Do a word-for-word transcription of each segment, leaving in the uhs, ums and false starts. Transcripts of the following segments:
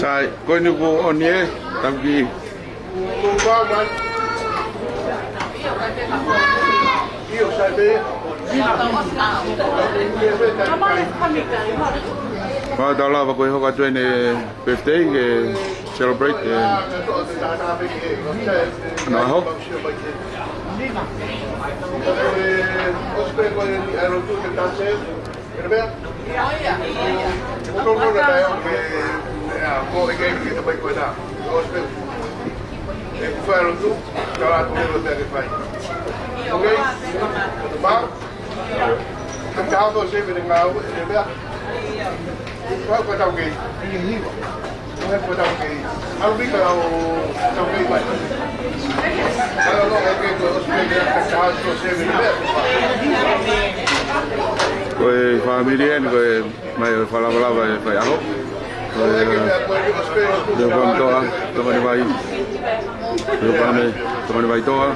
Sai, ko eni kuo ʻoni ē, tapu ki. Fakatau lava ko e hoko atu eni birthday ke celebrate, eh, ʻaho. Ko e fāmili eni, ko e mai ʻo e fakalavalava e faiʻaho. Ko e, uh, Leupame Toa, Tokoni Vai. Leupame, Tokoni Vai Toa.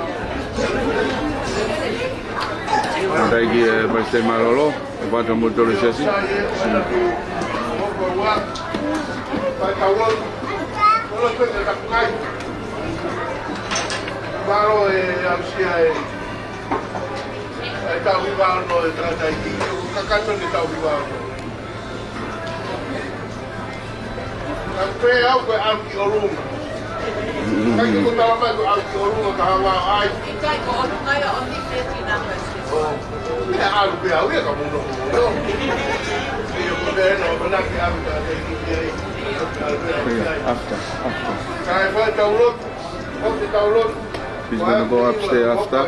Mālō ki he Palesiteni Mālōlō, ʻo pata mo tolu sesi. Mālō e aʻusia e, e tau hiva ono e tangataʻeiki, kakato ni tau hiva ono. Ka pehē au ko e ʻalu ki ʻolunga. Ka ke ko tala mai ko e ʻalu ki ʻolunga ka hanga ai. ʻIkai ko ʻolunga ia, only thirty numbers. ʻO. Meʻa ʻalu pē au ia ka mono mono. Ia ko te na mana ke ʻalu ka te ki ai. After, after. Ka e fai tau lotu. Ko te tau lotu. She's gonna go upstairs after.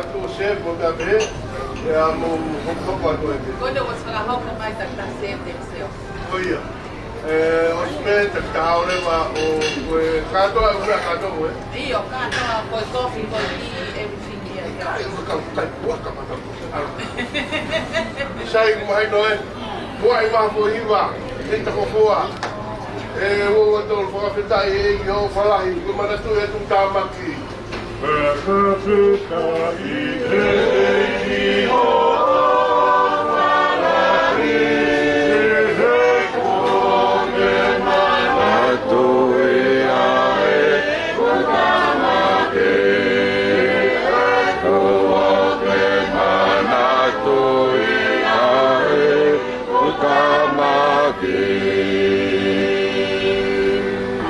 Ko te was gonna help them out and save themselves. ʻO ia. E, ʻosi pē, te tau leva ʻo, ko e kātoa, ʻuhinga kātoa, ē? ʻIo, kātoa, ko e coffee, ko e tea, everything here, yeah. Ai, ua ka, ka, ua ka mata. Sai, mahino, ē? Ua i maha po hiva, e tako fua. E, ua ua tolu fakafetaʻi, e, ʻi ho falahi, ko manatu e tu tamaki.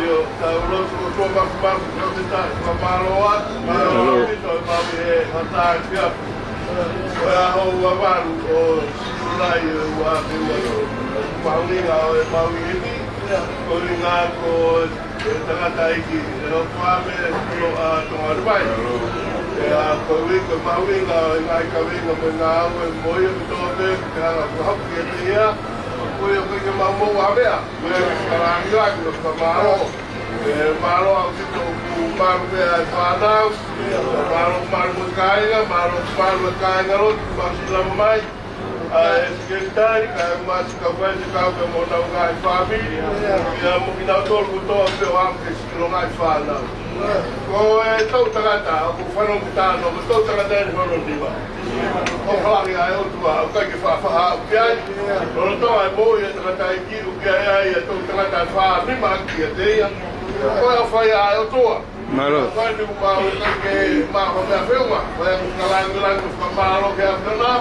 ʻIo, tau lotu ʻOtua Māfimafi, tau te taʻe fakamālō atu, mālō atu, tau mau he hata kia. Ko e ʻaho ua valu ʻo Siulai ʻo e ua afe ua tolu. Mahuʻinga ʻo e mahuʻinga ni, ko e ʻuhinga ko e tangataʻeiki, e o kua me kulo a Tonga Rivai. ʻE a ko e ui ko e mahuʻinga ʻo e ngaahi kaveinga mo e ngāue mo ia kotoa pē, ke hanga ʻo hapu kiate ia, ko ia ko e ke mau mou a mea. Ko e ke kalāngilangi ʻo fakamālō. E, mālō ʻaupito ʻoku malu pē ʻa e fānau. Mālō, mālō mo e kāinga, mālō, mālō e kāinga lotu, mau sila mai. ʻA e sekelitali, kae ʻumaʻā e kau fai, te kau pē mo honau ngaahi fāmili. Ia mo kinautolu kotoa pē ʻo aʻu ki he sino ngaahi fānau. Ko e toʻutangata, ʻoku fanongo ki tano, ko e toʻutangata eni hono nima. ʻOku halahi ʻa e ʻOtua, ʻoku ʻikai ke faʻa faʻa aʻu ki ai. Lolotonga e moʻui e tangataʻeiki, ʻoku ʻi ai ʻa e toʻutangata ʻe fā nima ʻaki kiate ia. Ko e ʻofa ia ʻa e ʻOtua. Mālō. Ko eni ʻoku mau ʻikai ke maʻu ha meʻa feʻunga. Ko e ʻoku kalāngilangi, fakamālō ki he ʻAfiona.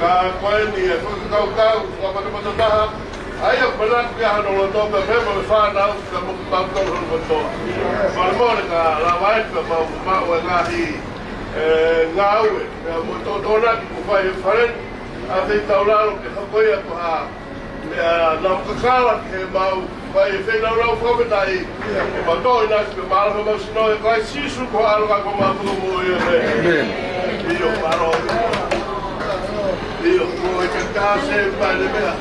Ka ko eni e fakakaukau, fakapatopatotaha. ʻA ia ʻoku manatu ki ai hono loto pea mo e fānau, pea mo kimoutolu hono kotoa. Falemolemole ka lava ai pea mau maʻu e ngaahi, e, ngāue, pea mo e toʻotoʻo ʻoku fai he fale ni, ʻa e feitaulalo ke hoko ia ko ha meʻa namu kakala ke mau fai e feilaulau fakafetaʻi. Mau toʻo ʻinasi pea mālō homau sino ʻia Kalaisi Sīsū ko e ʻAlo ka ko homau Fakamoʻui. ʻĒmeni. ʻĒmeni. ʻIo, mālō. ʻIo, ko e ke tā se pale meʻa.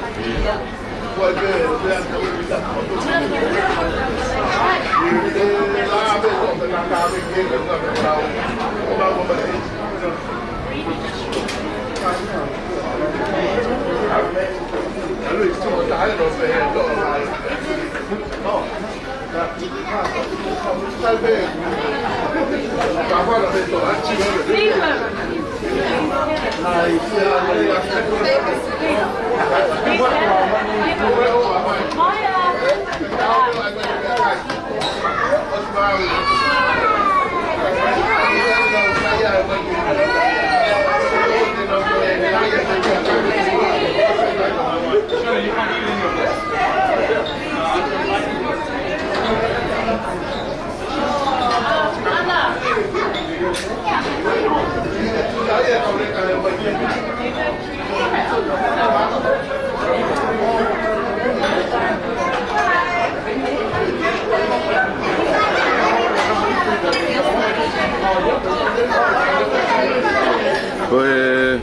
Ko e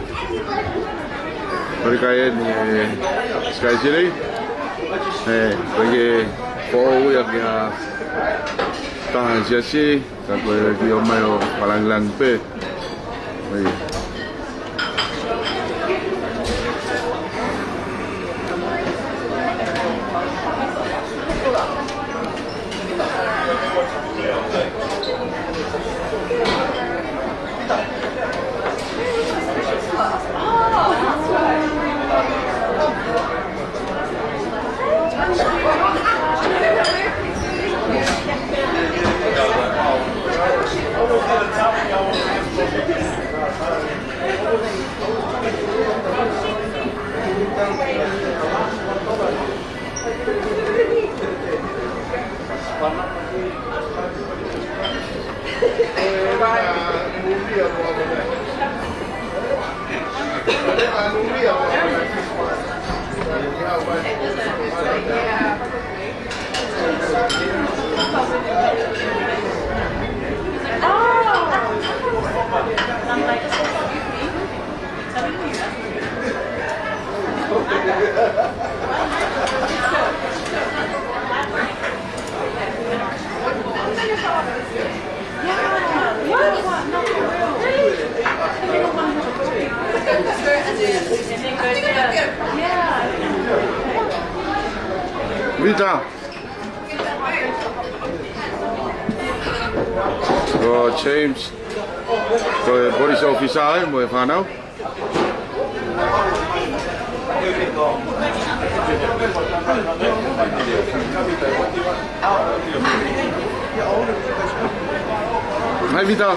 Ko e kai eni, ē, Sky City. Ē, ko e ke foʻou ia ki ha taha siasi, ka ko e ke ō mai ʻo fakalāngilangi pē. ʻOi. Vita. Ko James, ko e police officer ē, mo e fānau. Hai, Vita.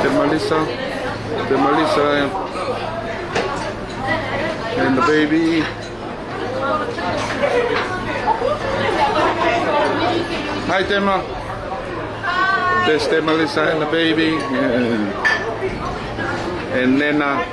Te Melissa, te Melissa, and the baby. Hi, Tema. There's Tema, Lisa, and the baby. And, and Nena.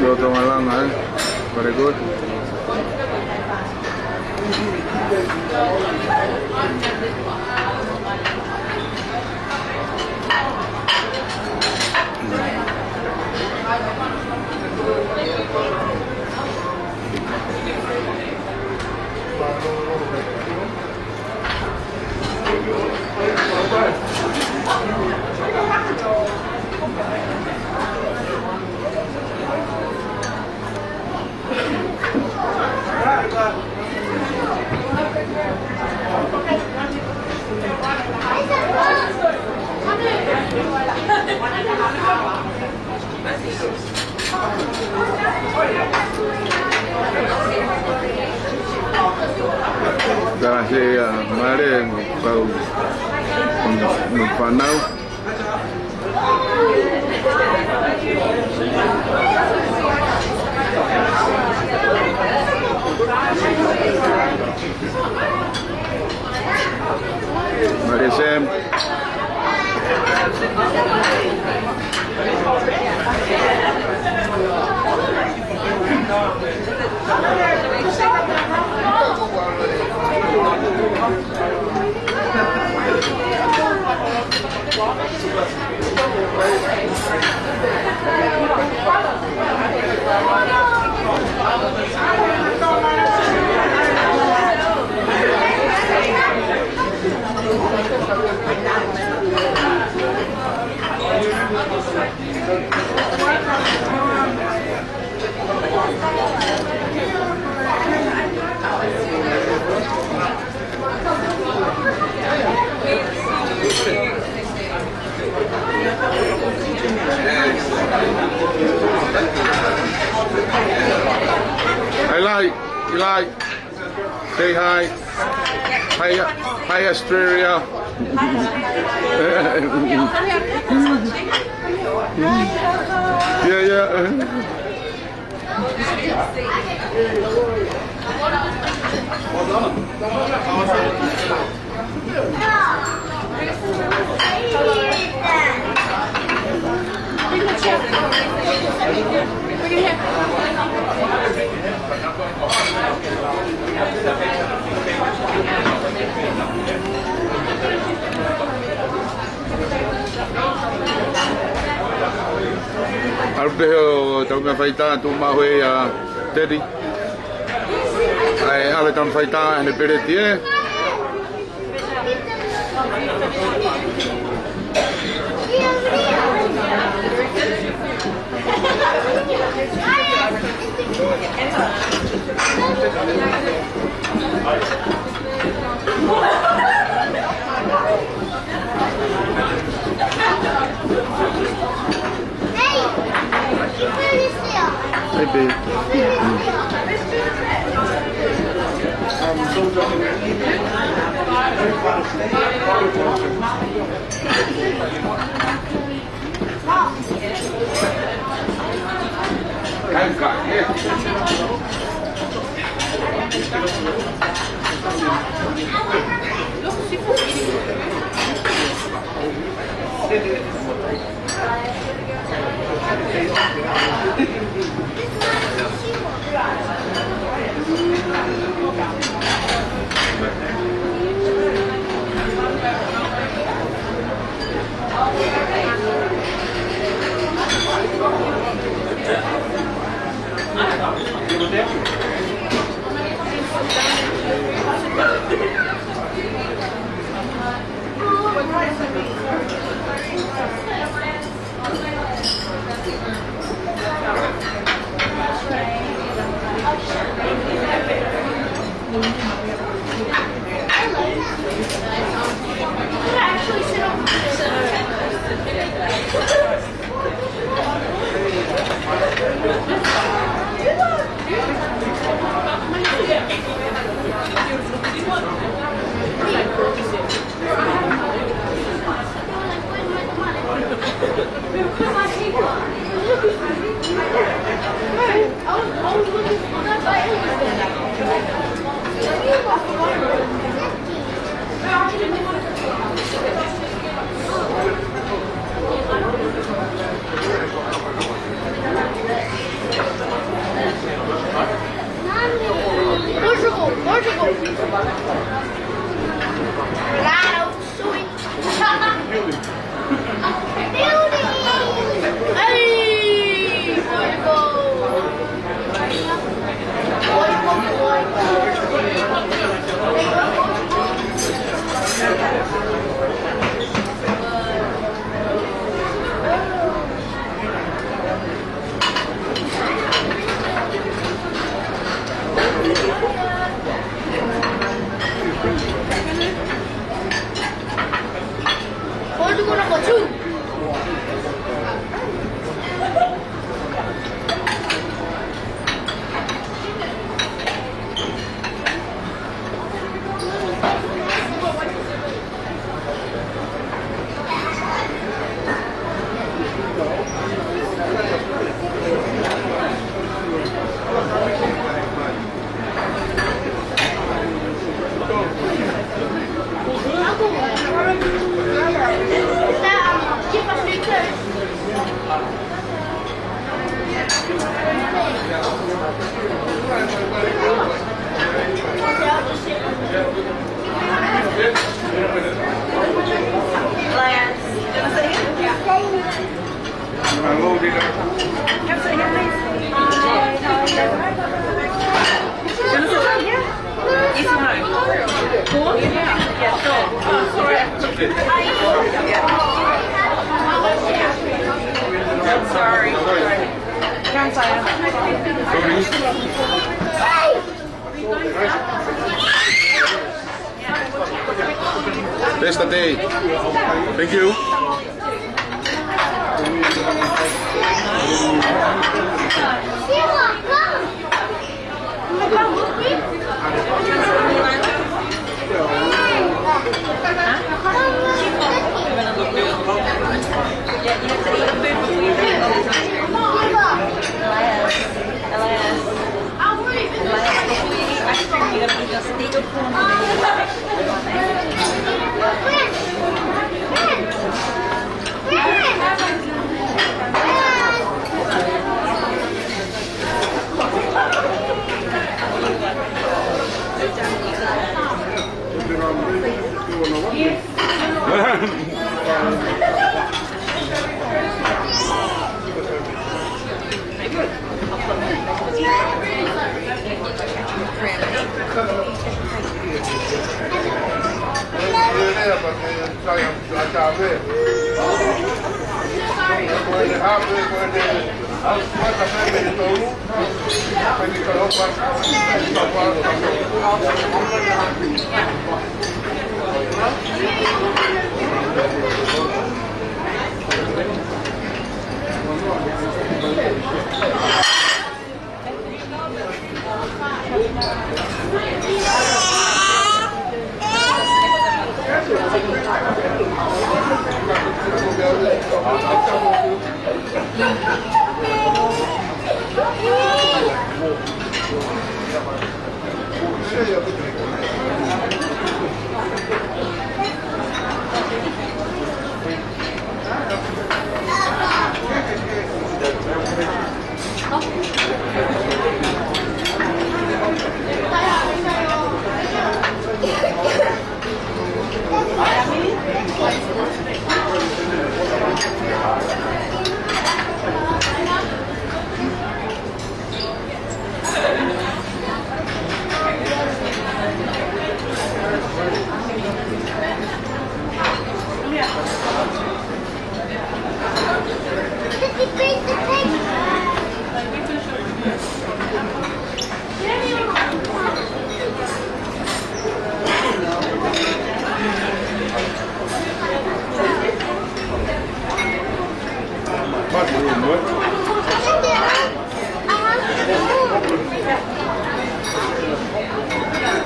Lolotonga langa, eh? Very good. Ka se, ah, mare, kau, no, no fānau. Mare Sam. Hi. Say hi. Hi, hi, Australia. Yeah, yeah. ʻAlu pē ʻo tau meʻa faitā, tuʻu maʻu ʻe ia Teddy. ʻAi, ʻalu e tau faitā, ʻene peleti ē. Hey, babe. Thank you.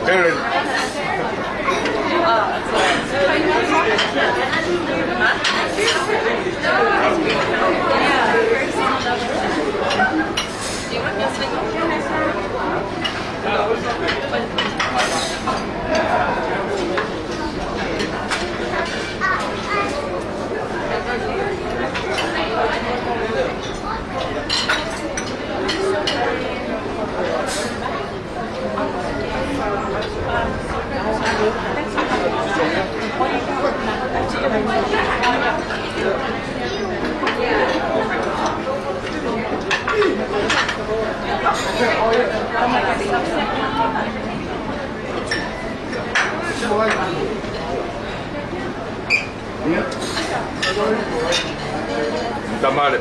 Aaron. Tamale.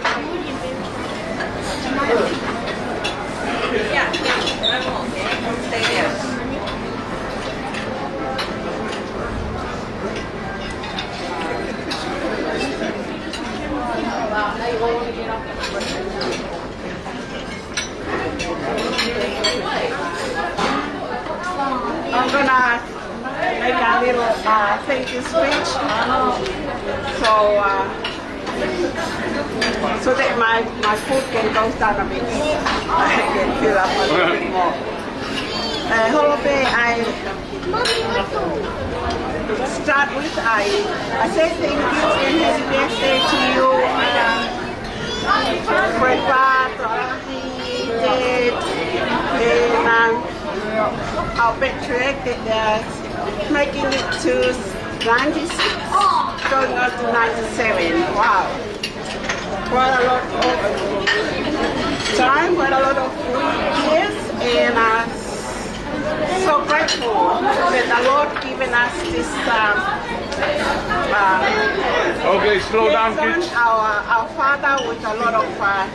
I'm gonna make a little, uh, thank you speech. So, uh, so that my, my food can go down a bit. I can fill up a little bit more. Uh, Holope, I start with, I, I say thank you and happy birthday to you, uh, Grandpa, to Auntie, Dad, and, um, our patriarch that, uh, making it to ninety-six, going on to ninety-seven. Wow. What a lot of time, what a lot of years, and, uh, so grateful that the Lord given us this, um, uh, Okay, slow down, kids. Our, our father with a lot of, uh,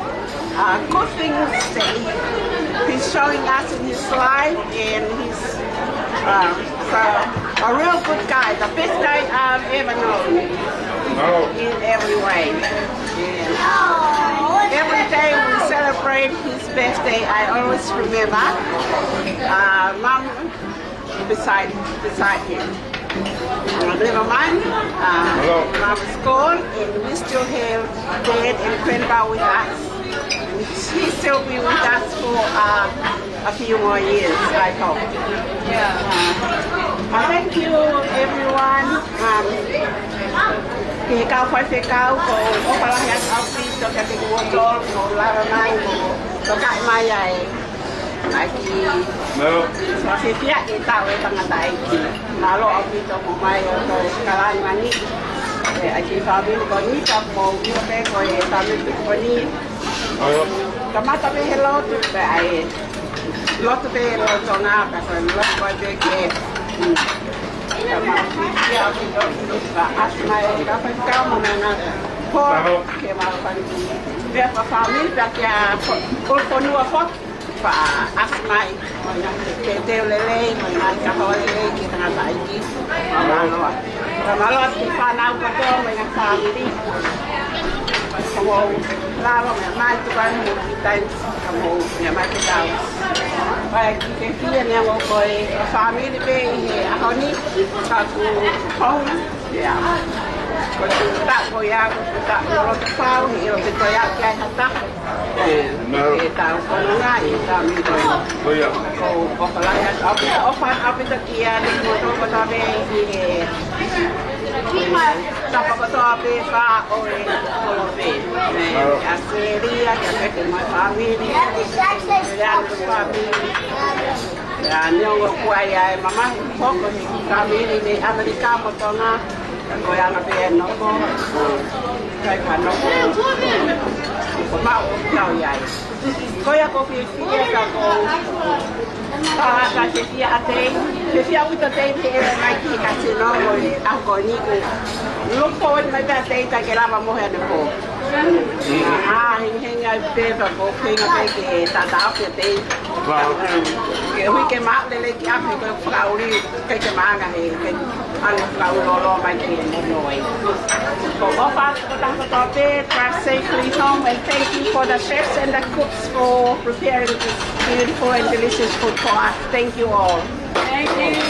uh, good things that he, he's showing us in his life, and he's, um, so a real good guy, the best guy I've ever known in every way. And every day we celebrate his birthday, I always remember, uh, Mom beside, beside him. Uh, never mind. Uh, Hello. Mom is gone, and we still have Dad and Grandpa with us. He still be with us for, uh, a few more years, I hope. Yeah. Uh, uh, thank you, everyone. Um, ke kau fai fekau, ko ʻofa lahi atu ʻaupito kiate kimoutolu, mo lava mai, mo tokaʻi mai ai. ʻAi ki. Mālō. Fiefia ke tau e tangataʻeiki. Mālō ʻaupito mo mai ʻo tau kalanga ni. ʻE, ʻai ki fāmili ko eni, ka mou ʻilo pē ko e fāmili ko eni. Mālō. Kamata pē he lotu pē ʻa e. Lotu pē he lotu ngā pē ko e lotu ko e pē ke. Hmm. Ka mau fiefia ʻaupito ka ʻasi mai ka fai ka mo nana. Ko Mālō. Ke mau fāmili. Pea fa fāmili, pea kia fo-, ko fonua foki. Faʻa ʻasi mai, mo e ngaahi teuteu lelei, mo e ngaahi kahoa lelei ki he tangataʻeiki. Mālō. Mālō atu ki he fānau kotoa, mo e ngaahi fāmili. Ka mou lava, meʻa mai tuku anu mo e kiʻi taimi, ka mou meʻa mai ke tau. Pea kiʻi fiefia ni ange ko e fāmili pē ʻi he ʻaho ni, ka kuo hou. Yeah. Ko e tuʻu taʻu ko ia, ko e tuʻu taʻu loto fau, ʻio, ke toe aʻu ki ai ha taha. ʻE, Mālō. ʻE tau fanongo ai, tau mito. Ko ia. Ko, ko e ʻofa lahi atu, ʻofa, ʻofa ʻaupito kiate kimoutolu kotoa pē ʻi he tapa kotoa pē fā ʻo e kolope. ʻE, Mālō. ʻAositelēlia, kiate koe mo e fāmili. Kiate koe fāmili. ʻIa, neongo kuo ʻi ai e mamahi hoko he kiʻi fāmili ʻi ʻAmelika mo Tonga, ko e anga pē e nofo, ʻikai ke nofo, ko maʻu ʻo kau ʻi ai. Ko ia ʻoku ou fiefia ka ko, ʻa, ka fiefia ʻa Tei, fiefia ʻaupito Tei he ʻalu mai ki he kasino mo e ʻaho ko eni ko. Look forward mai pē ʻa Tei ka ke lava mo he ʻanepō. ʻA, hengihengi ai pē pea ko e feinga pē ke tātāʻofi ʻa Tei. Wow. Ke hui ke maʻu lelei ki ʻapi ko e fakaʻuli, ke ke maʻanga he, ke ʻalu fakaʻuli lōloa mai ke mono ai. Ko e ʻofa atu ki he tokotaha kotoa pē, drive safely home, and thank you for the chefs and the cooks for preparing this beautiful and delicious food for us. Thank you all. Thank you.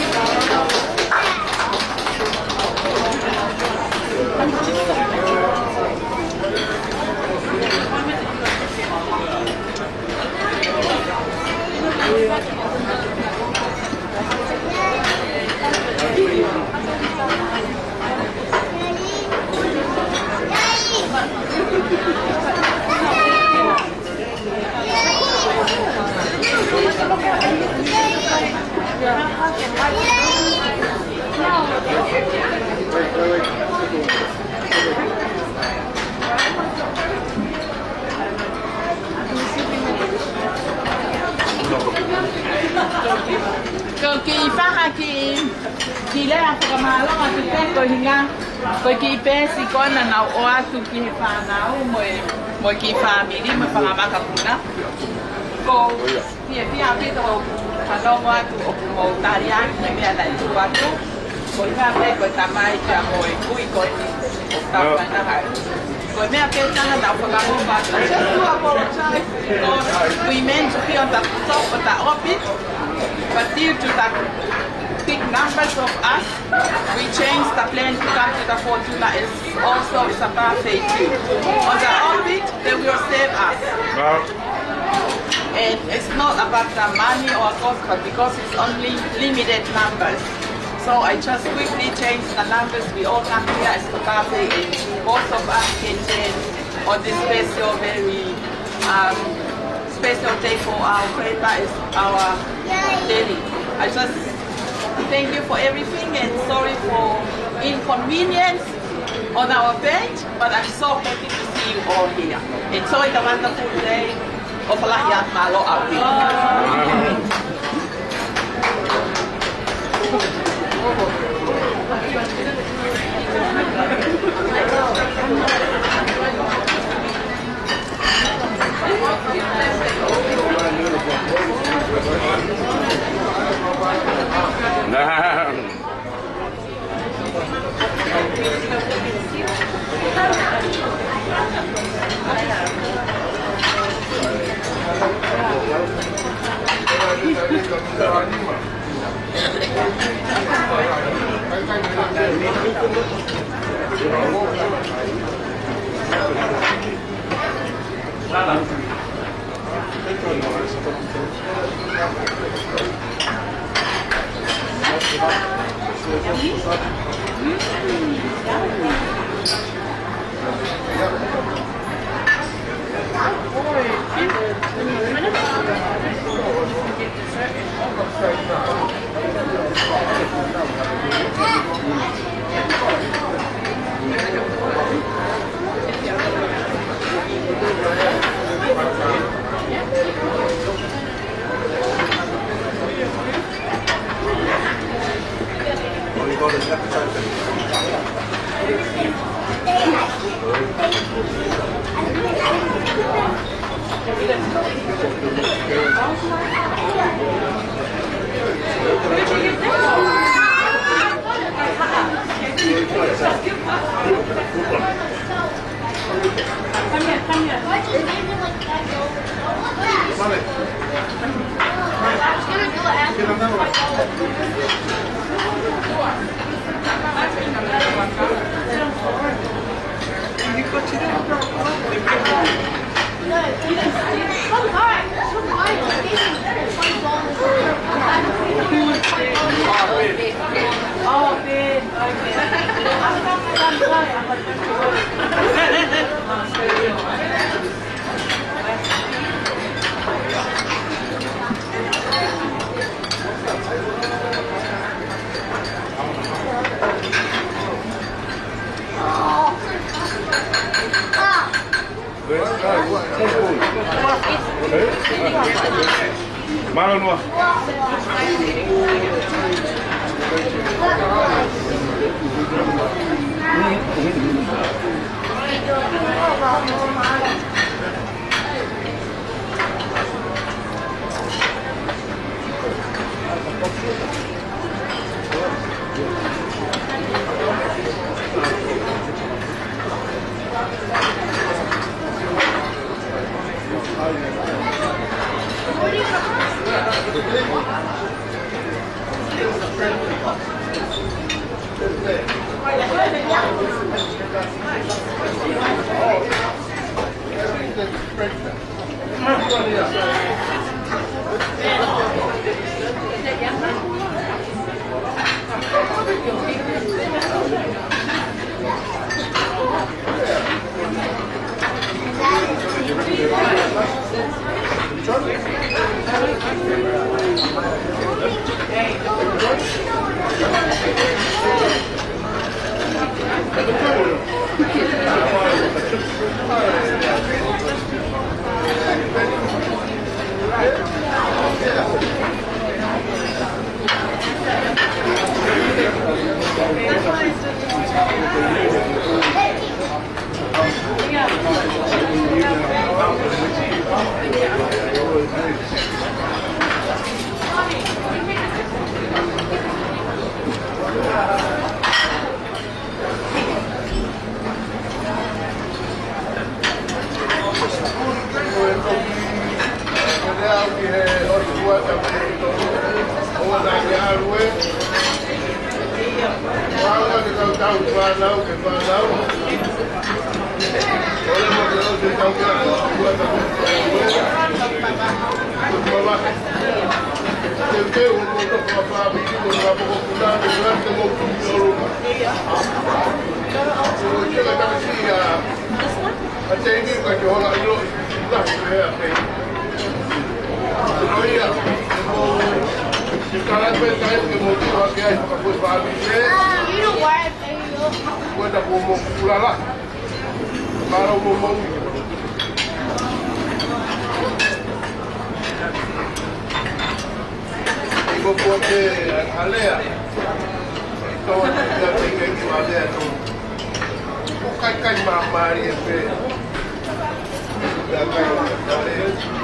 Ko e kiʻi faʻahinga kiʻi, kiʻi lea fakamālō atu pē ko e ʻuhinga, ko e kiʻi peesi ko ena naʻa nau ʻoatu ki he fānau mo e, mo e kiʻi fāmili mo e fanga makapuna. Ko e fiefia ʻaupito ʻoku fanongo atu ʻoku mou tali ange ki he meʻa naʻe tuʻu atu. Ko e meʻa pē ko e tamai pea mo e kui ko eni ʻoku tau fanongo ai. Ko e meʻa pē taha naʻa ku fakaʻamu atu. I just do apologize because we meant to be on the top of the orbit, but due to the big numbers of us, we changed the plan to come to the Fortuna as also is a buffet too. On the orbit, they will serve us. And it's not about the money or cost, but because it's only limited numbers. So I just quickly change the numbers. We all come here as a buffet, and most of us can share on this special, very, um, special day for our grandpa as our daddy. I just thank you for everything and sorry for inconvenience on our page, but I'm so happy to see you all here. Enjoy the wonderful day. ʻOfa lahi atu, mālō ʻaupito. Mālō muʻa. Kuo ta kuo mo kulala. Mālō mo mo. Iko kuo te alea. Tō te ia te ke ki alea tō. Ko kai kai mā mālie pē. Kai kai mālie.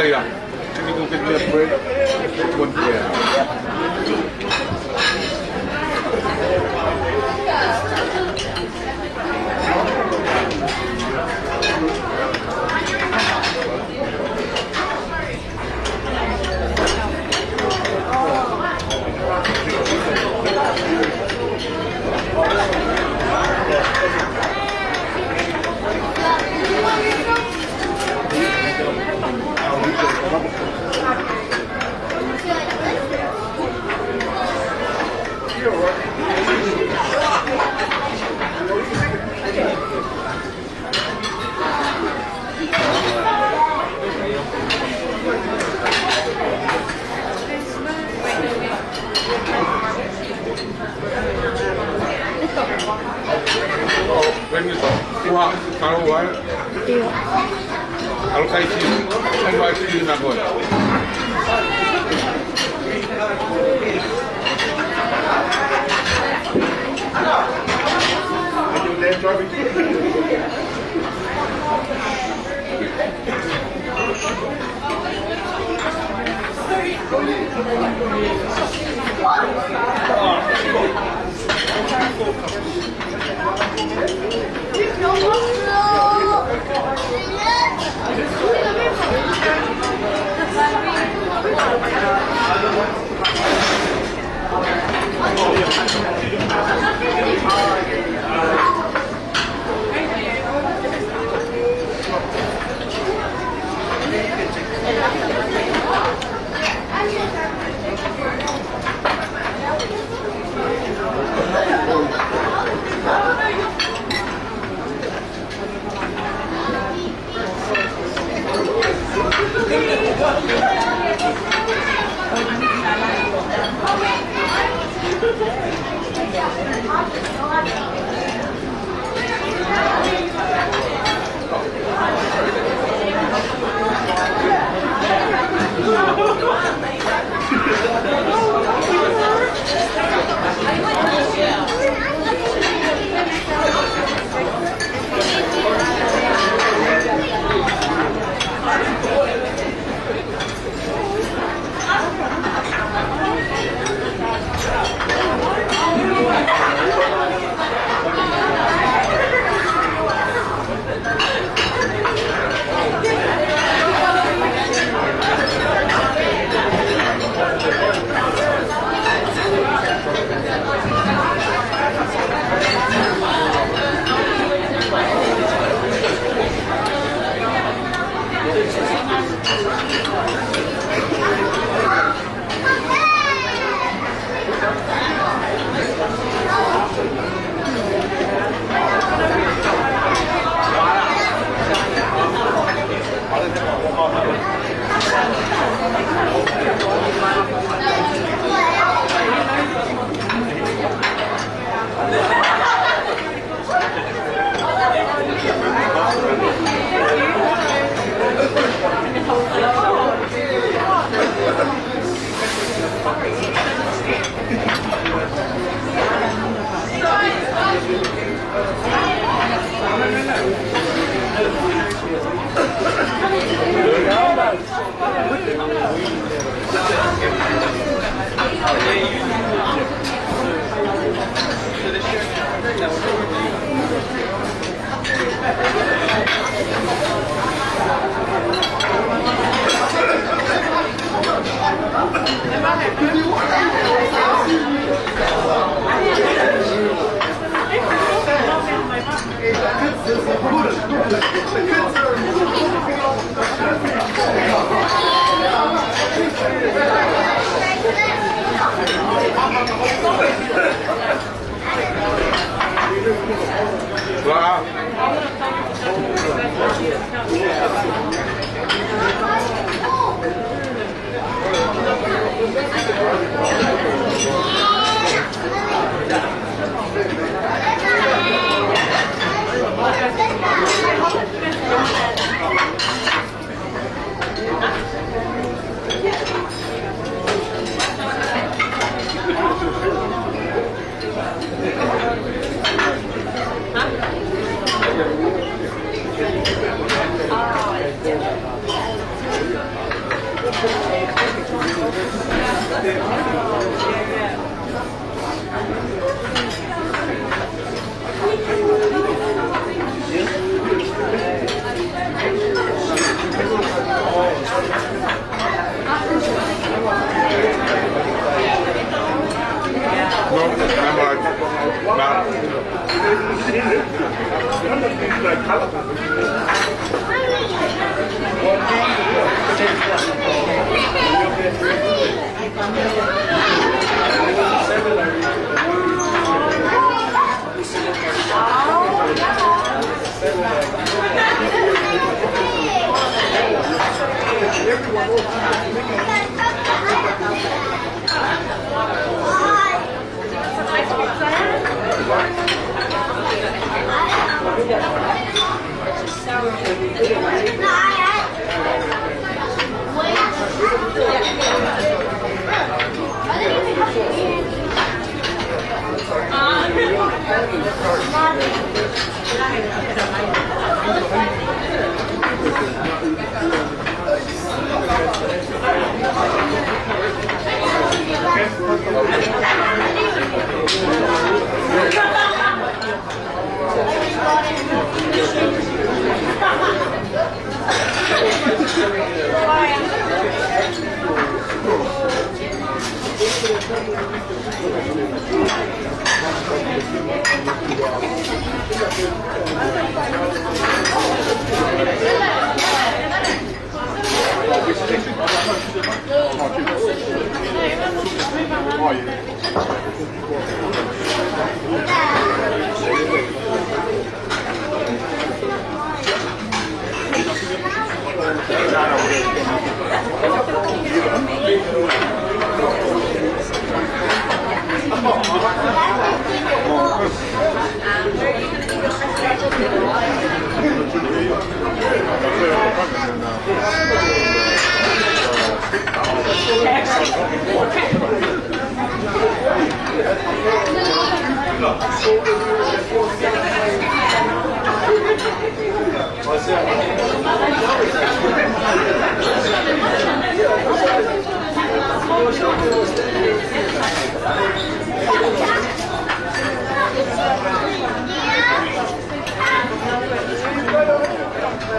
Yeah. Can you go get me a bread? One bread. Kuo, kuo, ʻalu kai ki, kai ki na koe.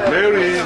Mary.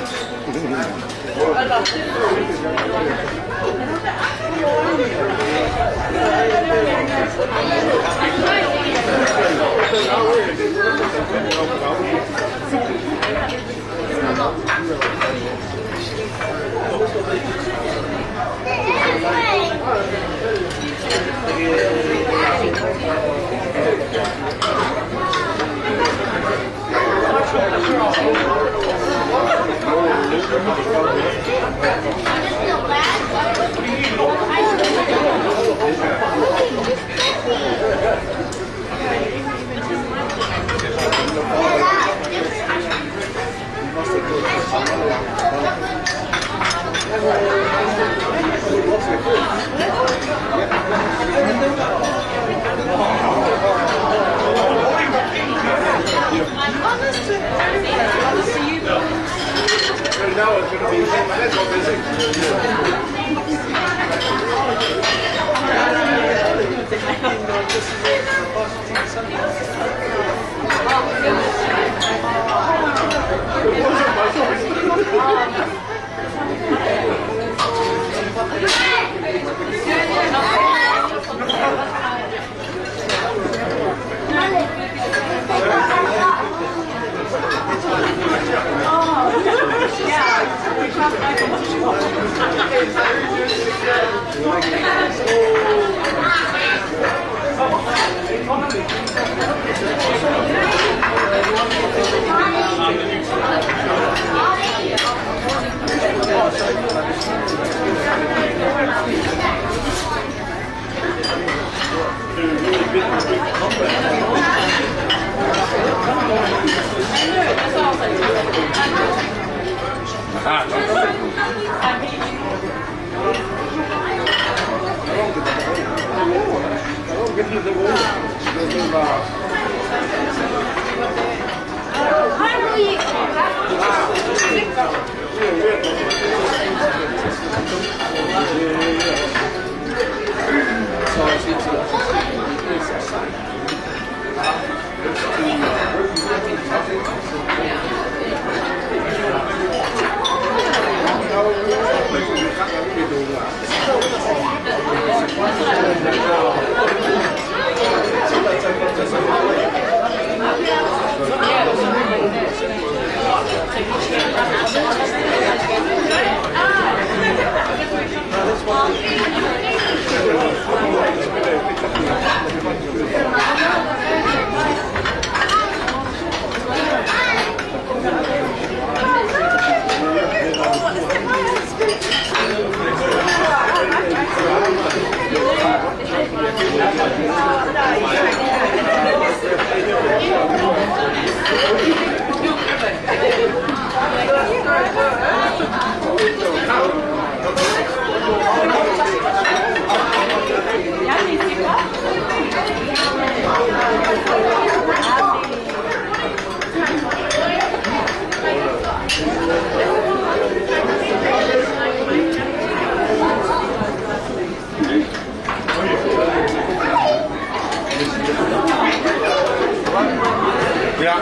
Yeah.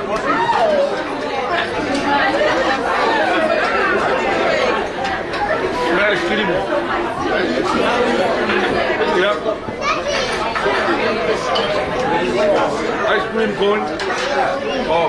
Ice cream. Yeah. Ice cream cone. Oh.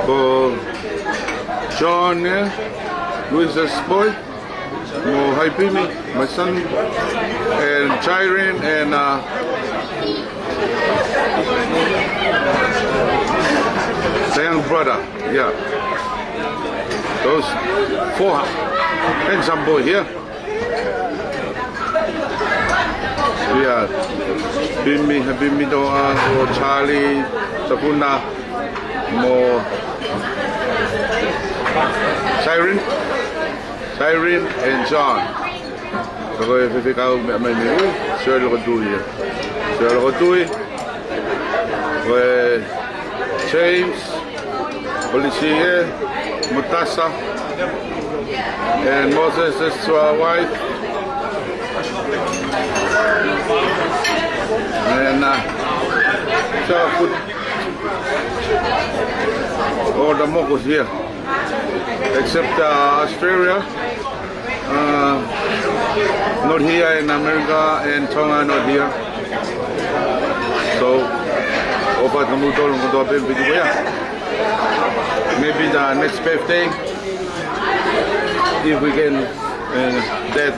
Ko John, eh? Luis's boy. Mo Haipimi, my son, and Jairin, and, uh, the young brother, yeah. Those four handsome boy here. Yeah. Pimi, Haipimi, Toa, mo Charlie, Sapuna, mo Jairin. Cyril and John. Ko e faifekau meʻa mai mei ʻUi, Sio Lokotui ia. Sio Lokotui. Ko e James, Polisie, Mutasa, and Moses, his wife. And, uh, so good. All the Mokus here, except, uh, Australia, uh, not here in America, and Tonga not here. So, ʻofa atu kiate kimoutolu kotoa pē ʻoku mou ʻi heni. Maybe the next birthday, if we can, uh, that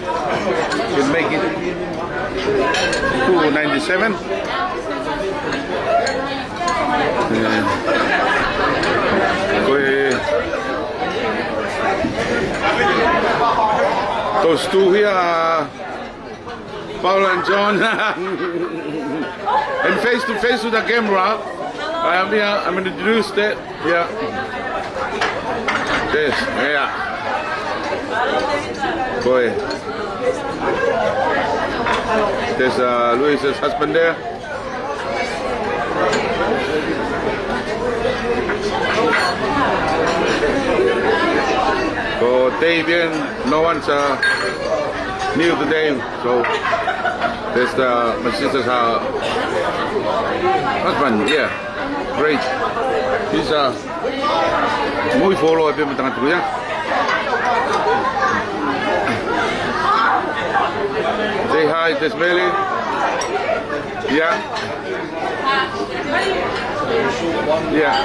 can make it to ninety-seven. Yeah. Ko e, those two here are Paul and John. And face to face with the camera. I am here, I'm introduced it. Yeah. This, yeah. Boy. There's, uh, Luis's husband there. For Davian, no one's, uh, new to Dave, so there's the, my sister's, uh, husband, yeah, great. He's, uh, Mui folo e pē mo e tangata ko ia. Say hi, Tesmele. Yeah. Yeah.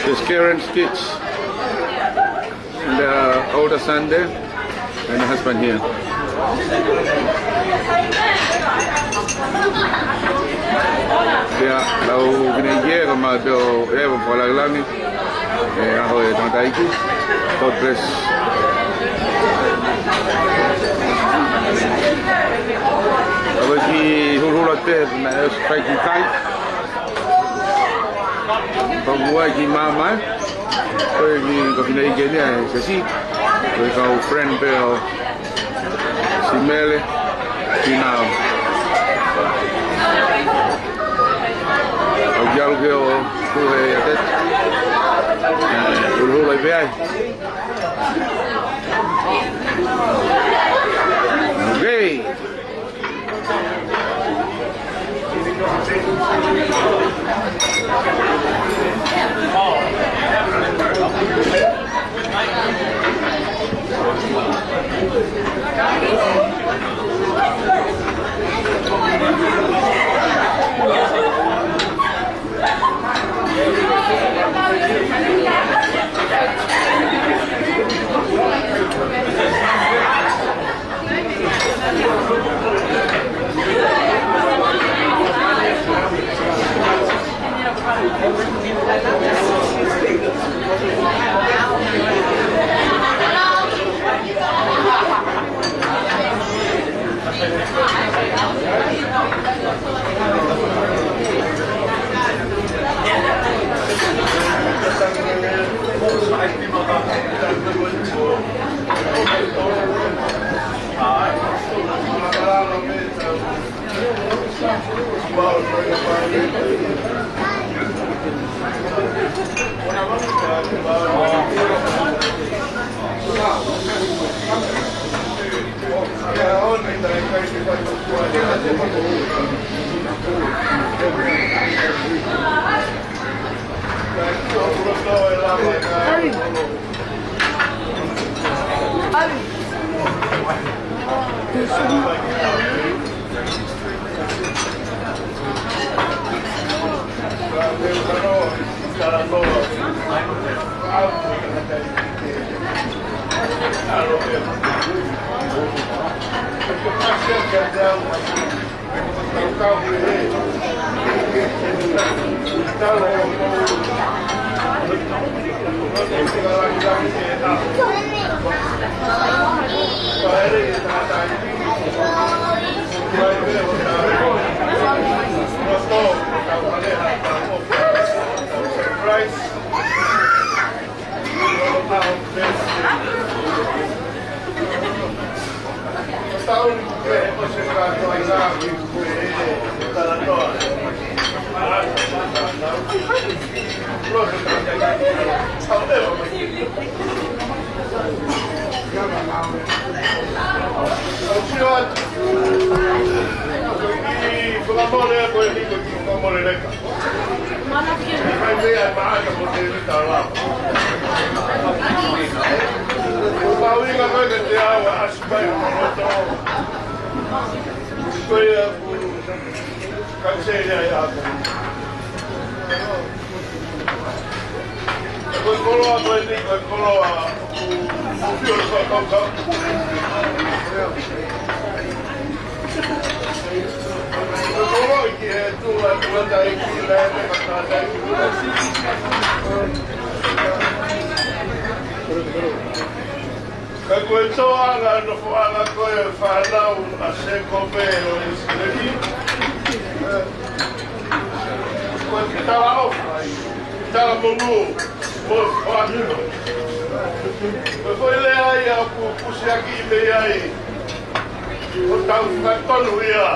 This Karen Stitch. And, uh, older son there, and the husband here. Yeah, lau fineʻeiki, ko e meʻa pē ʻoku ou fakalangilangi. ʻE, ʻaho ʻo e tangataʻeiki. God bless. Ko e kiʻi hulohula pē, naʻe ʻosi fai ki kai. Pea ʻoku ʻi ai e kiʻi maama, ē? Ko e kiʻi, ko e fineʻeiki eni ʻa e siasi. Ko e kau friend pē ʻo Simele, Tinao. ʻOku ou ʻalu ke u tuʻu he ʻiate. Hulohula pē ai. Okay. Ka ko e toʻonga nofoʻanga ko e fānau ʻa Sēkope ʻo ʻIsileli. Ko e talaʻofa, talamonū, mo e foaki. Ko e foʻi lea ia ʻoku pusiaki mei ai ʻo tau fakatonu ia.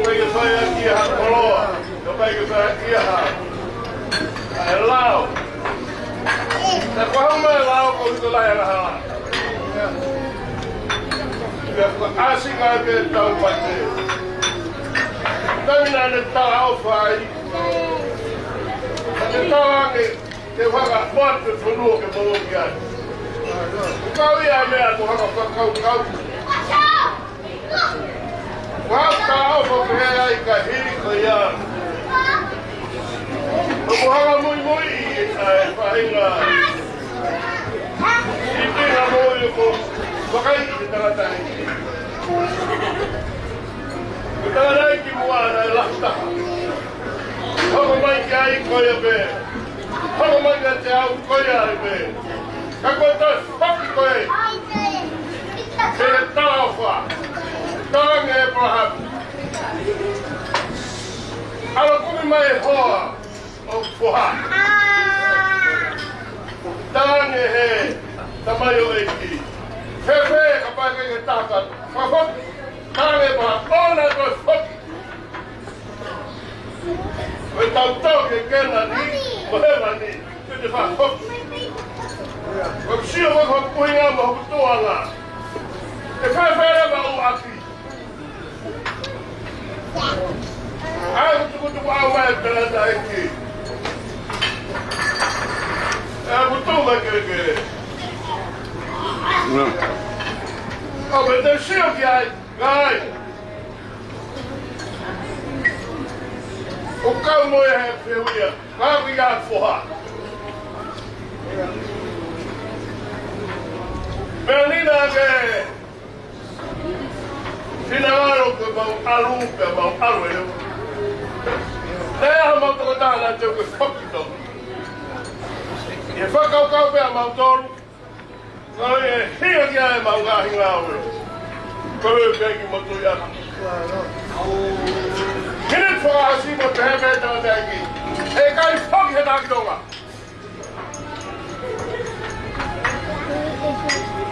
Kae fai ʻaki ha koloa, kae fai ʻaki ha, ʻa e lao. Naʻe kuo haʻu mai e lao ko e hiko lahi angahala. Pea kuo ʻasi ngai pē tau mate. Taimi naʻa ne talaʻofa ai, naʻa ne talaange ke u hanga ʻo ʻoatu e fonua ke mou ō ki ai. Ko e kau ia e meʻa ko e hanga fakakaukau. Kuo u talaʻofa pehē ai ka hili ko ia. ʻOku hanga muimui ʻa e faʻahinga sīpinga moʻui ʻoku vakai ki he tangataʻeiki. Ko e tangataʻeiki muʻa naʻe lahi taha. Hoko mai ki ai ko ia pē. Hoko mai kiate au ko ia ai pē. Ka ko e toe foki ko ē. Ke talaʻofa. Talaange ʻe ʻĒpalahame. ʻAlu kumi mai e hoa ʻo e foha. Talaange ʻe he tamaioʻeiki. Fēfē kapau ʻe ʻikai ke taka. Fakafoki. Talaange ʻe ʻĒpalahame. ʻOua naʻa toe foki. Ko e tau tau ke Kēnani, mo hēvani, ke te fakafoki. Ko e sio ko e hoku ʻuhinga mo hoku tuʻunga. ʻE fēfē leva ʻoku ʻapi. ʻAi, ʻoku tukutuku au mai e tangataʻeiki. ʻE, ʻoku tuʻu mai kelekele. ʻO pē te sio ki ai, ngai. ʻOku kau mo ia he fehuʻi ia, ka ko ia foha. Meʻa ni naʻa ke finangalo ke mau ʻalu, pea mau ʻalu ʻe leva. Naʻe ʻi ai haʻamau tokotaha naʻe teu ke foki tau. ʻI he fakakaukau pē ʻamautolu, ʻoku ʻi ai e hinga ki ai ʻemau ngaahi ngāue. Ko e pē ki motu ia. Hili fakaʻasi mo pehē pē tangataʻeiki. ʻE ʻikai foki he taki Tonga.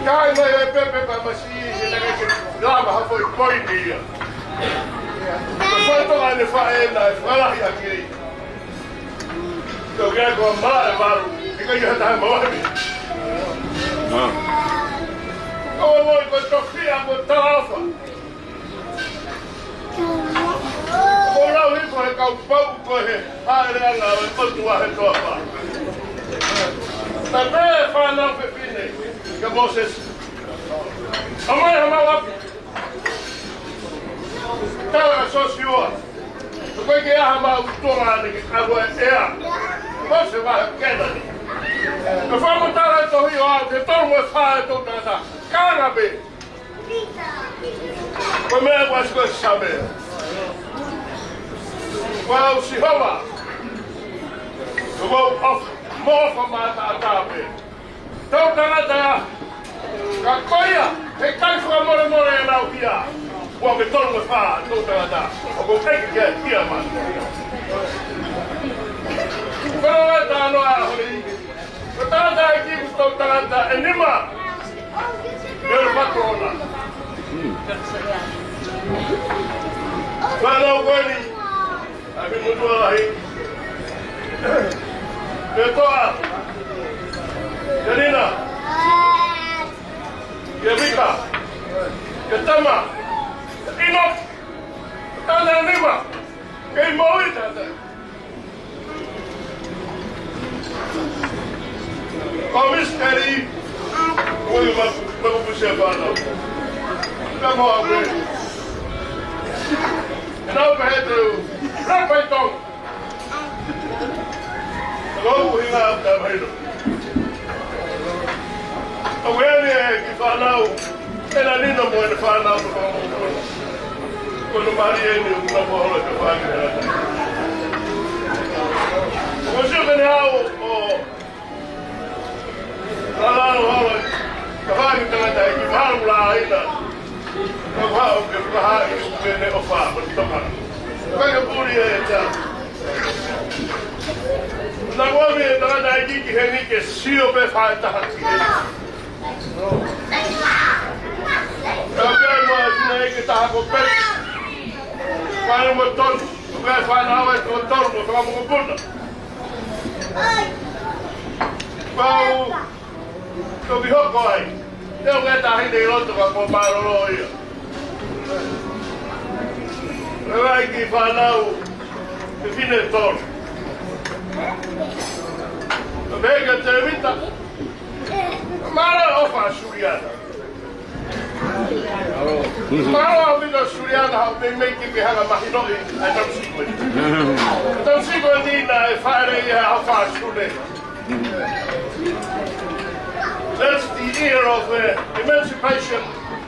Kai mai e pepe pa masi, he naʻe ʻikai ke lava ha foʻi poini ia. Ko e foʻi toka ʻene faʻē naʻe fakalahi ʻaki. Tau ke ko ma e malu, ʻikai ha taha malu. Ko e loi ko e tofiʻa ko e talaʻofa. Ko e lau hifo he kau pau ko e hāʻeleʻanga ʻo e ʻOtua he toafa. Naʻe pehē ʻe he fānau fefine kia Mōsese, ʻomai haʻamau ʻapi. Tala kia Sosiua, ko e ke aha mau tuʻunga ni ke kalu e ea. Mōsese vahe Kēnani. Ko e fakamatala e tohi ʻo aʻu ki he tolu mo e fā e toʻutangata. Kāinga pē. Ko e meʻa ʻoku ʻasi ko e Same. Ko au Sihova. Ko au ʻofa, mo ʻofa mataʻatā pē. Toʻutangata ia. Ka ko ia, heʻikai fakamolemole ʻenau hia. Ua ke tolu mo e fā, toʻutangata. ʻOku ʻikai ke hia mai. Ko e tangata noa holi. Ko e tangata ʻeiki ko e toʻutangata ʻe nima. Mele patrona. Fānau ko eni. ʻApi motuʻa lahi. Petoa. Telina. Kevika. Ketama. Enoch. Tana nima. Kei moʻui tata. Ko Miss Kelly, ui ma, ma ko pusia fana. Ka mo awe. Ena o pehete u. Rapai tong. Ko u hinga ta mai lo. Ko wene ki fānau. ʻEna nino mo ʻena fānau ko fānau. Ko no mari eni ʻo kuna mo hola ka fānau. Ko sio kene au ʻo. Lala ʻo hola ka fānau tangata ʻeiki malu la ina. Ka fānau ke fānau ke ne ʻofa ko toka. Ka ke puli e ta. Na ko mi e tangata ʻeiki ki heni ke sio pe fai taha ki heni. Ka pea mo e fina ʻeiki taha ko pē. Fai mo tonu. Ka fai na awe ko tonu ko tonu mo ko puna. Pau. Toki hoko ai. Te o ke tahi nei loto ka ko mālōlō ia. Ka ʻeiki fānau. Ke fine tonu. Ka pehē kia Tēvita. Mālō ʻofa Suliana. Mālō ʻaupito Suliana, haʻu meimei ke ke hanga mahinoʻi ʻa e tausiko ni. Tausiko ni naʻe fāʻele ia ʻa Fāsune. That's the year of, uh, emancipation,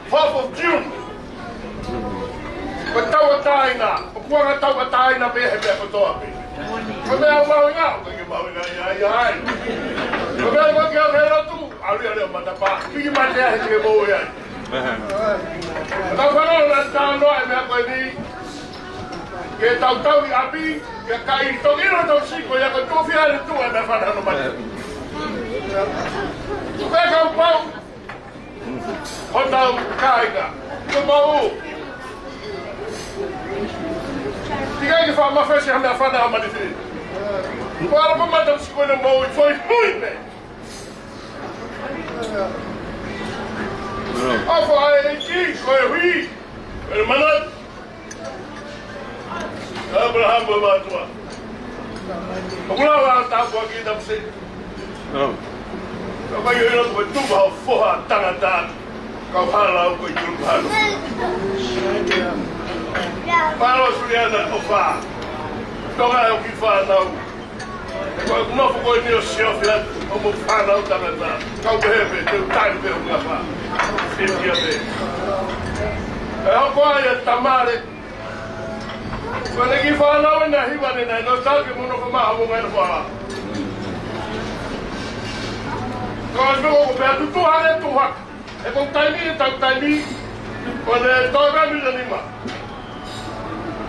fourth of June. Ko e tauʻatāina, ʻoku anga tauʻatāina pē he meʻa kotoa pē. Ko e meʻa mahuʻinga, ko e mahuʻinga ia, ia ai. Ko e meʻa ko e ke au he lotu, ʻalu ia leo matapā, piki mate ai he ke mou ia. Ka fano na tano ai meʻa ko eni, ke tautau ʻi ʻapi, ke kai toki ino tausiko ia ko e tofia le tu e meʻa fana no mate. Ko e kau pau, Hotau kāinga, ko mau. Tikai ke fakamafesi ha meʻa fana ha malifi. Ko ala ko mata siko ne mau i foʻi hui me. ʻOfa ʻa e ʻEiki, ko e hui, ko e mana. Abraham ʻo mātuʻa. ʻOku lava ʻa tāpuaki tapu se. Ka mai ʻo ila ko e tupa ʻo foha tangata. Kau hala au ko e tulu hano. Mālō Suliana ʻofa. Tonga ʻo ki fānau. Ko e nofo ko eni ʻo siofi atu ʻo mo fānau tangata. Kau pehē pē, te u tali pē ʻo ngapa. Fiefia pē. ʻE hoko ai ʻa Tamale. Ko ʻene kiʻi fānau ʻe na hiva ne na, no taki mo nofo maha mo ngai nofo ala. Ko e nofo ko pea tutu hale tu haka. ʻE ko taimi, tau taimi. Ko ʻene tau rami na nima.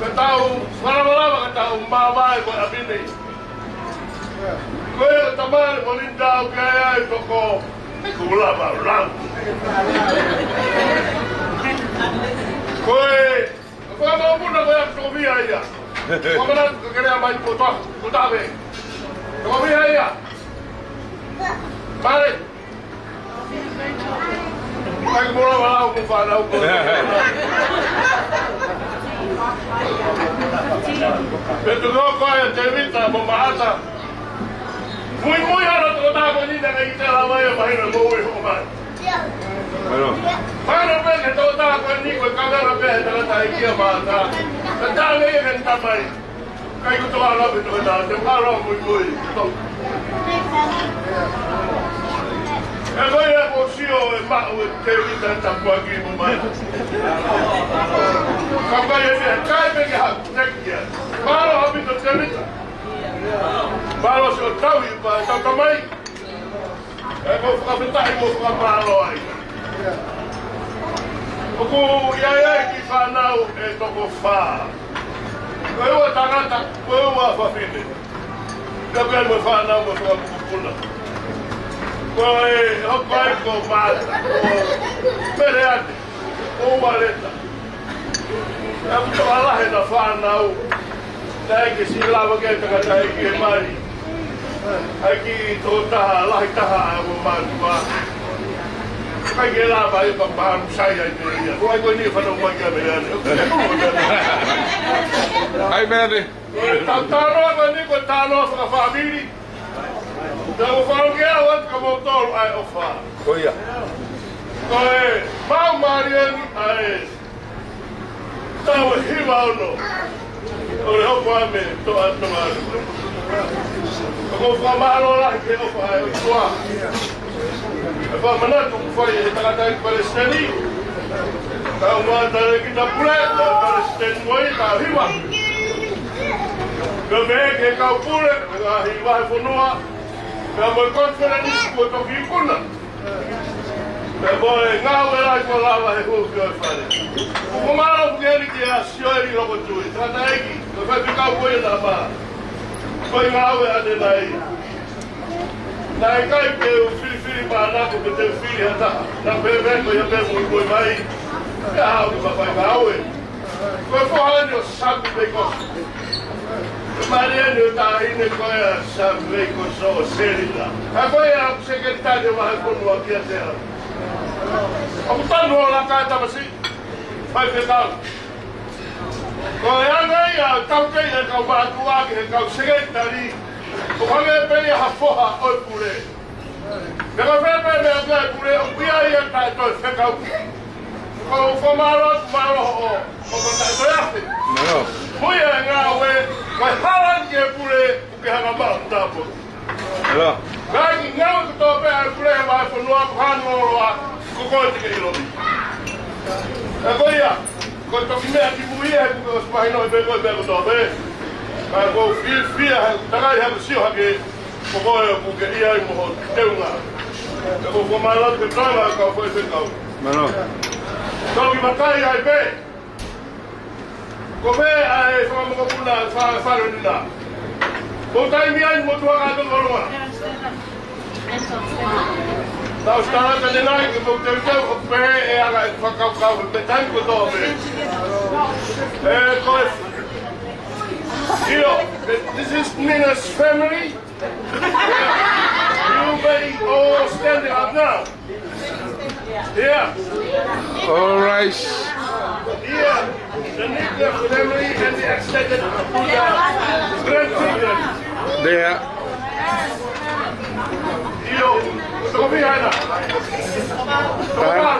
Ka tau, malamalama ka tau mamae ko e ʻapi nei. Ko e Tamale mo Linda ʻoku ʻi ai toko, ʻoku lava, lava. Ko e, ko e mau muna ko ia ko Via ia. Ko mana ko kere mai ko ta, ko ta ve. Ko Via ia. Pare. Ai, ko mora wala ko fana ko. Pe tu no ko e Tevita mo Maata. Muimui ʻa e tokotaha ko eni naʻe ʻikai ke lava ia mahino mo ui hoko mai. Mālō. Mālō pē ki he tokotaha ko eni ko e kavela pē he tangataʻeiki ʻa Maata. Ka tau ia ke tamai. ʻIkai ko e tokotaha pē tokotaha, te u ʻalu muimui. ʻE ko ia ko sio e maʻu e Tevita tapuaki mo mai. Ka kai e mea, kai pē ke ha, tekia. Mālō ʻaupito Tevita. Mālō siʻo tauhi pea tau tamai. ʻE ko e fakafetaʻi mo fakamālō ai. ʻOku ʻi ai ʻeku fānau ʻe toko fā. Ko e ua tangata, ko e ua fafine. Ka pea mo e fānau mo e fanga mokopuna. Ko e hoko ai ko Maata, ko Meleane, ko Ualeta. ʻE ʻoku tokolahi ʻena fānau, naʻe ʻikai ke siʻi lava ke tangataʻeiki mai. ʻAi ki tokotaha, lahi taha ʻa e ua mātuʻa. ʻIkai ke lava ia pea pāmu sai ai pē ia. Ko ai ko eni fānau mai kia Meleane. ʻAi Meleane. Ko e tau talanoa ko eni, ko e talanoa fakafāmili. Tau faʻu ke au atu ka mau tolu ʻa e ʻofa. Ko ia. Ko e mau mālie ni ʻa e tau ʻe hiva ono. ʻO le hoko ame toa toa. Ko e fakamālō lahi ki he ʻofa ʻa e ʻOtua. ʻE fakamanatu ʻoku fai ʻe he tangataʻeiki palesiteni. Kau mata le kita pule, kau palesiteni mo ia, kau hiva. Kau mei he kau pule, ngaahi vahefonua. Kau mo e konifelenisi kuo toki ikuna. Pea mo e ngāue lahi kuo lava he hū ki ʻo e fale. ʻOku mālō ʻoku ke eni kia Sioeli Lokotui. Tangataʻeiki, ko e faifekau ko ia naʻa mā. Ko e ngāue ʻanenai. Naʻe ʻikai ke u filifili mānako pe te u fili ha taha. Naʻa pehē ko ia pē muimui mai. Ia au ki fafai ngāue. Ko e foha eni ʻo Sami Veikoso. Ko e mali eni ʻo e taʻahine ko ia Sami Veikoso ʻo Selina. Ka ko ia ʻoku sekelitali ʻo e vahefonua kiate au. ʻOku tanu ʻo laka e tamasiʻi. Faifekau. Ko e anga ia ʻo e taukei ʻa e kau mātuʻa ki he kau sekelitali. ʻOku hangē pē ia ha foha ʻo e pule. Meʻa ko e pehē pē meʻa ko e pule ʻoku ʻi ai ia taʻe toe fekau. Ko e fakamālō atu mālō hoʻo, hoʻo taʻe toe afe. Mālō. Ko ia e ngāue, ko e hala ni e pule, ʻoku ke hanga maʻu tapu. Mālō. Ngaahi ngāue kotoa pē ʻa e pule he vahefonua, ko hano oloa, ko koe te ke ʻiloʻi. ʻE ko ia, ko e toki meʻa ki mui ia, he kuo ke ʻosi mahinoʻi pē koe meʻa kotoa pē. Ka ʻoku ou fiefia, he takai ha sio hake, ko koe ʻoku ke ʻi ai mo ho teunga. Pea ʻoku ou fakamālō atu ki he tama kau faifekau. Mālō. Toki makai ai pē. Ko fē ʻa e fanga mokopuna fa-, fale ni na. Ko taimi ai mo tua ka toko longa. Tau sitala ka ne nai ke mo teuteu ʻo pehē ʻe anga e fakakaukau he taimi kotoa pē. ʻE ko e ʻIo, this is Nina's family. You may all stand up now. Yeah. All right. Yeah. The Nina family and the extended grandchildren. There. ʻIo, toko fiha ena. Toko fiha.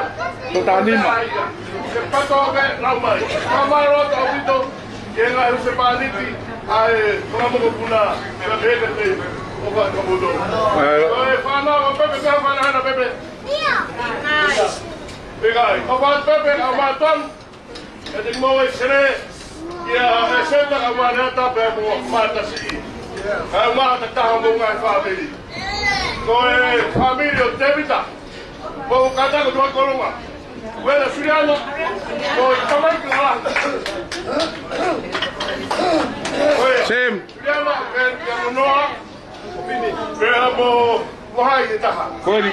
Toko fiha. Ke pato ke lau mai. Ka mālō ʻaupito. Ke ngaahi husepāniti, ʻa e fanga mokopuna, pea pehē kiate au, ʻofa atu ka poto. Mālō. Ko e fānau ʻa Pepe, pea fānau hana Pepe. ʻIkai. ʻOfa atu Pepe, ʻa Mātoni. Kiate kimoua ʻEsele. Kia ʻEseta, ʻa Māneata, pea mo Mātasiʻi. ʻA e mata taha mo e ngaahi fāmili. Ko e fāmili ʻo Tēvita. Ko e kata ko Tuʻakolonga. Uela Suliana. Ko e tamai ki la. Ko e Sam. Suliana, pea kia Monoa. Pea mo, mo hai e taha. Ko eni.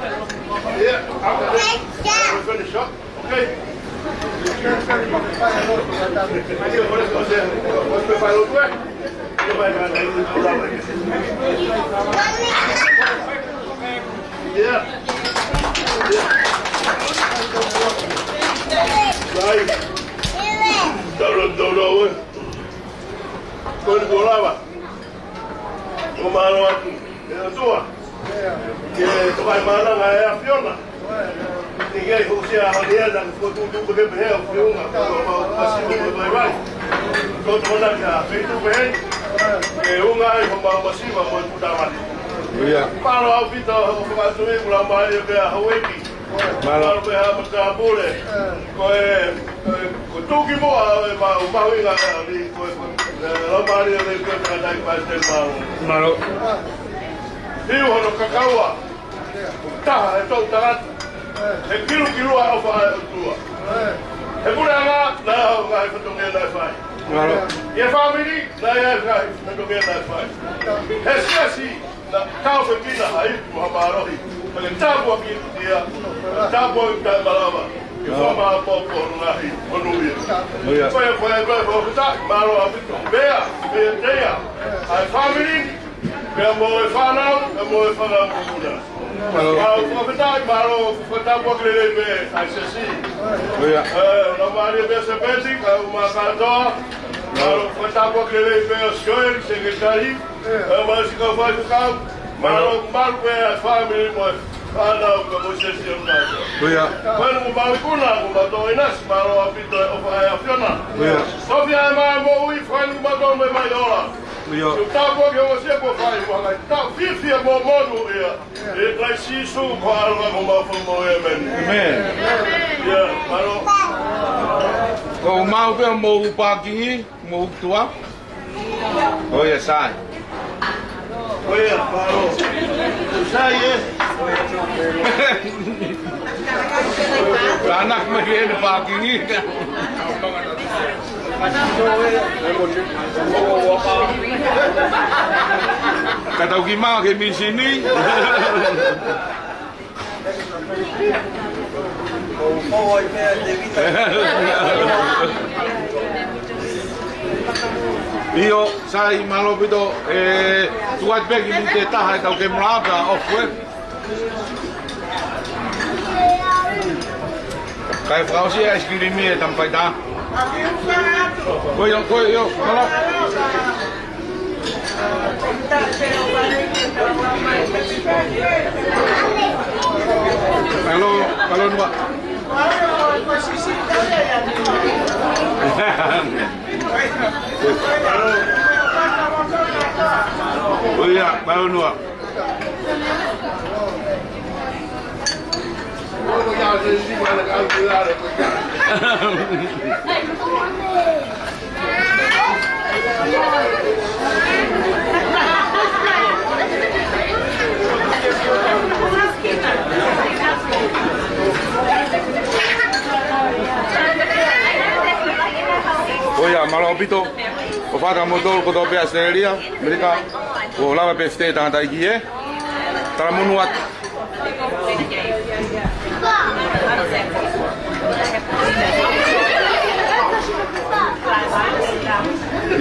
Yeah, okay. We're finished up. Okay. Yeah. Yeah. Right. Tau, tau, tau, eh. Ko eni kuo lava. Ko e mālō atu. ʻE ʻOtua. Ke toka ʻi mānanga ʻa e ʻAfiona. Ke ke housia ʻa e ʻaho ni ʻa e fokotuʻutuʻu pē ke pehē ʻo feʻunga. Ko e mau masiva mo e vaivai. Ko e tokona kia feituʻu pehē. Ke unga ai ko e mau masiva mo e puta mate. ʻIo. Mālō ʻaupito hoʻo fakatui, mālō mai pē ʻa Hauiti. Mālō. Mālō pē ʻa Matāpule. Ko e, ko e, ko e tuki mo ʻa e mau mahuʻinga ʻa e ʻaho ni, ko e, ko e, ʻe, lau mālie ʻa e ko e tangataʻeiki palesiteni, mālō. Mālō. Hiu hono kakaua. Taha he toʻu tangata. He kilukilua ʻofa ʻa e ʻOtua. He puleʻanga, naʻe ʻi ai e ngaahi fatongia naʻe fai. Mālō. ʻI he fāmili, naʻe ʻi ai e ngaahi fatongia naʻe fai. He siasi, naʻe tāpuekina ai mo ha mālohi. Pea ke tāpuakiʻi ia, tāpuakiʻi taʻemalava. Ke fua maʻu pē ʻa e ngaahi monūʻia. ʻIo. Ko ia, ko ia, ko ia, ko ia, mālō ʻaupito. Pea, pea teia, ʻa e fāmili, pea mo e fānau, pea mo e fanga mokopuna. Mālō. Mau fakafetaʻi, mālō, fakatapuakiʻi lelei pē ʻa e siasi. ʻIo. ʻE, lau mālie pē Sepeti, kau mai kātoa. Mālō, fakatapuakiʻi lelei pē ʻa Sioeli, sekelitali. ʻE, mālō siʻi kau faifekau. Mālō, mālō pē ʻa e fāmili mo e fānau ka mo e siasi ʻo mātou. ʻIo. Ko eni kuo mau ikuna, kuo mau toʻo ʻinasi, mālō ʻaupito e ʻofa ʻa e ʻAfiona. ʻIo. Tofiʻa ʻa e moʻui, fai kuo mau toʻo mai mai ola. ʻIo. Ke tāpuakiʻi ʻa e siasi kuo fai, mo e ngaahi tau fiefia mo monūʻia. ʻI he huafa ʻo Sīsū ko e ʻAlo ko homau Fakamoʻui, ʻēmeni. ʻĒmeni. ʻIo, mālō. Ko mau pē mo e pākingi, mo e tuʻa. ʻO ia, sai. ʻO ia, mālō. Sai, ē. Kānaka mai ʻene pākingi. Ka tau kiʻi maʻu ke misini. ʻIo, sai, mālō ʻaupito, ē, tuku atu pē ki he miniti ʻe taha ʻetau kemula pea off, ē. Kae fakaʻosi e ice cream ʻe tamafaitaha. Ko ia, ko ia, mālō. Mālō, mālō Nua. Ko ia, mālō Nua. Ko ia, mālō ʻaupito. ʻOfa atu kiate kimoutolu kotoa pē ʻAositelēlia, ʻAmelika, ʻoku lava pē fetē tangataʻeiki, ē. Talamonū atu.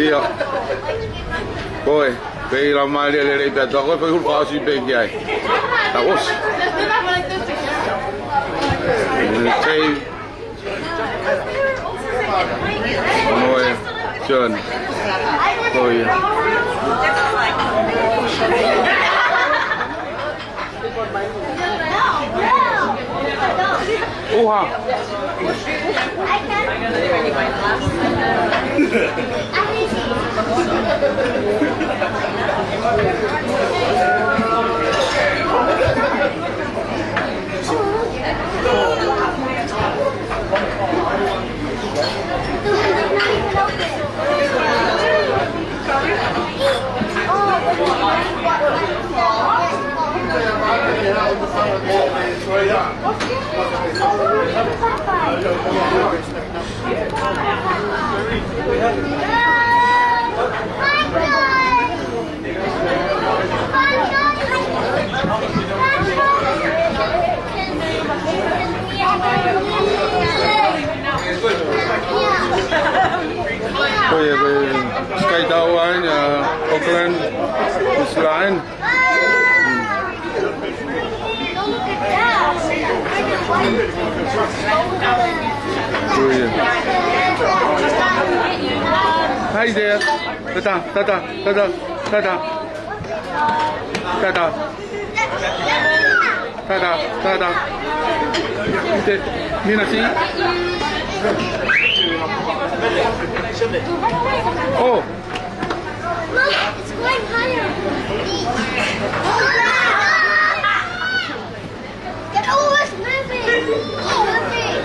ʻIo. Ko e, pea ʻi he lau mālie lelei pē ʻa e toʻa ko ē, foʻi hulu fakaʻosi pē ki ai. Tau ʻosi. Tei. Moe, John. Ko ia. ʻUha. Ko ia, ko ia. Sky Tower, ʻa Auckland, New Zealand. Ko ia. Hi there. Tata, tata, tata, tata. Tata. Tata, tata. Te, mina si. Oh. Look, it's going higher. Get over, it's moving. It's moving.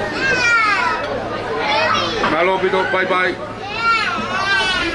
Mālō ʻaupito, bye bye.